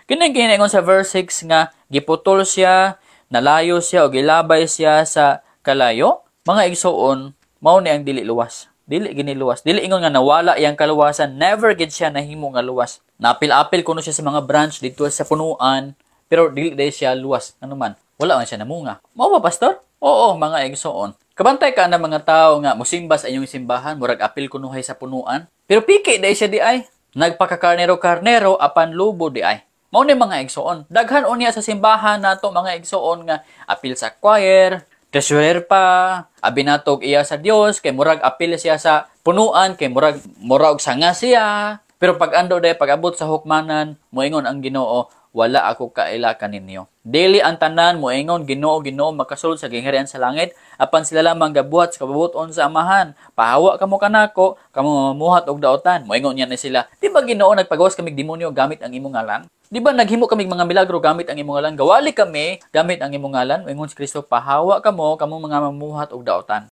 Kini ginaingon sa verse 6 nga giputol siya, nalayo siya o gilabay siya sa kalayo. Mga igsuon, mao ni ang dili luwas. Dili gini luwas. Dili ingon nga nawala iyang kaluwasan. Never gid siya nahimo nga luwas. Napil-apil kuno siya sa mga branch dito sa punuan, pero dili day siya luwas. Ano man? Wala man siya namunga. Mao ba, pastor? Oo, mga igsoon. Kabantay ka na mga tao nga musimba sa inyong simbahan, murag apil kunuhay sa punuan. Pero piki day siya di ay. Nagpakakarnero-karnero apan lubo di ay. Mao ni, mga igsoon. Daghan unya sa simbahan nato, mga igsoon, nga apil sa choir, treasurer pa, abi natog iya sa Dios kay murag apil siya sa punuan kay murag murag sanga siya. Pero pag ando day pag-abot sa hukmanan, moingon ang Ginoo, "Wala ako kaila kaninyo." Dili ang tanan moingon, "Ginoo, Ginoo," makasulod sa gingharian sa langit, apan sila lamang gabuhat sa kabubuton sa Amahan. "Pahawa kamo kanako, kamo mamuhat og daotan." Moingon niya ni sila, "Di ba, Ginoo, nagpagawas kami demonyo gamit ang imong ngalan? Di ba naghimo kami mga milagro gamit ang imong ngalan? Gawali kami gamit ang imong ngalan?" Moingon si Kristo, "Pahawa kamo, kamo mga mamuhat og daotan."